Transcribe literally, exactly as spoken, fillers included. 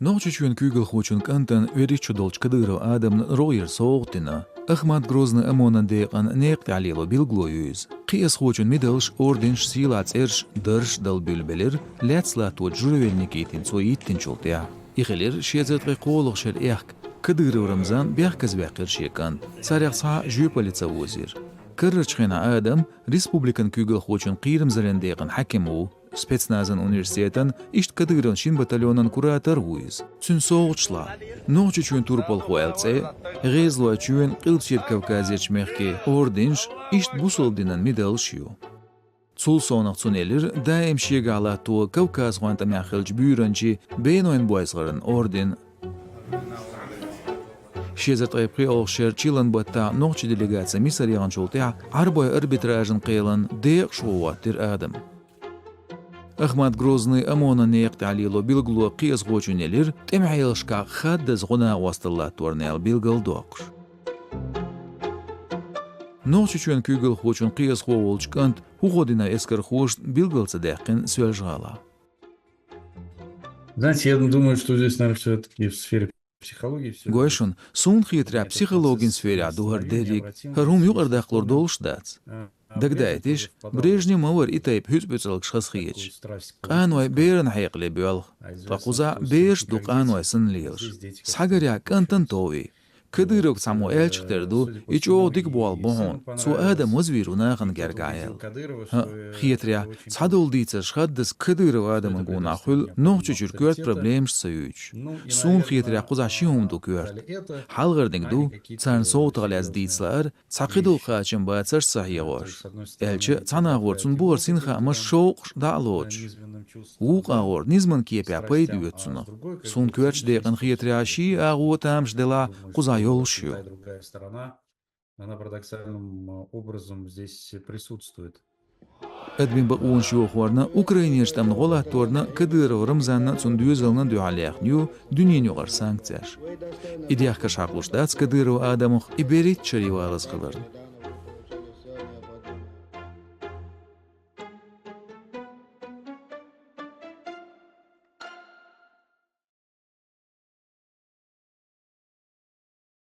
Нохчийчоьнан куьйгалхочун кӀантана вуьрхӀитта шо долчу Кадыров Адамна рогӀера совгӀат дина. Ахмат-Грозный ОМОН-ан декъан некъа тӀехь лело билгало ю иза. Кхиазхочун медалш, орденаш, сийлахь цӀераш, даржаш дала буьйлабелира, лаьцна латточу Журавель Никитина цо йиттинчул тӀаьхьа. И хилира ши эзар ткъе кхоалгӀачу шеран аьхка. Кадыров Рамзан бехказаваьккхира шен кӀант. Царех цхьа жоьпаллица вузийра. Карарчу хенахь Адам республикан куьйгалхочун кхерамзаллин декъан хьаькам ву. Спецназан университетан, иштта Кадыровн шина батальонан куратор а ву иза. Цуьнан совгӀаташ лаьа: Нохчийчоьнан турпалхо аьлла цӀе, ГӀезалойчоьнан, Къилбаседа Кавказерчу мехкийн орденаш, иштта бусалба динан медалш ю. Цул совнаха цунна елира даим шегахь латто кавказхойн тӀамехь хиллачу буьйранчин Бенойн бойсагӀаран орден. Ши эзар ткъе пхоьалгӀачу шеран чиллан баттахь нохчийн делегаци Мисар яхначул тӀаьхьа Ӏарбойн арбитражан кхелан декъашхо хӀоттийра Адам. Ахмат-Грозный ОМОН-ан некъа тӀехь лело билгало кхиазхочунна елира, тӀеман хьелашкахь хаддаза гӀо-накъосталла латторна аьлла билгалдоккхуш. Нохчийчоьнан куьйгалхочун кхиазхо волчу кӀанта хӀун гӀо дина эскархошна, билгал ца даьккхина Соьлжа-ГӀалахь. Знаете, я думаю, что здесь, наверное, всё-таки в сфере психологии всё. Гой шуна, суна хетарехь, психологин сферехь ду хӀара дерриг, хӀара хӀума юкъара даккхалур долуш дац. Дагадайташ, Брежнев ма вара и тайпа хӀуьцӀ-буьцӀалгаш хазахеташ. Къаной беран хьекъале боьлху. Ткъа кхузахь бераш а ду къаной санна лелаш. Схьагарехь, кӀантана тов и. Кадыровга цхьаммо аьллачух тера ду: «И чӀогӀа дика болх бу хьуна, цо Адам вазвийр ву нахана гергахь», — аьлла. ХӀаъ, хетарехь, цхьадолу дийцарш хаддаза Кадыров Адаман гонах хуьлу Нохчийчуьра коьрта проблемаш ца юьйцуш. Суна хетарехь, кхузахь ши хӀума ду коьрта. Хьалхарниг ду, царна совгӀатах лаьцна дийца лаар, цхьа кхидолу кхачам бацарш ца хьегӀош. Аьлча, цхьана агӀор цунна бу хӀара синхаамаш, шовкъаш дӀа а лоцуш. Вукху агӀор низаман кепехь пайда оьцу цунах. Суна коьртачу декъана хетарехь, ши агӀо тамаш делахь, кхузахь йолуш ю. Она парадоксальным, э, образом здесь присутствует. Адамийн бакъонаш йохорна, Украинерчу тӀамна гӀо латторна Кадыров Рамзанна а, цуьнан доьзална а дуьхьал яьхна ю дуьненаюкъара санкцеш. И дехкарш хьакхалуш дац Кадыров Адамах и берхӀитта шаре валаза хиларна.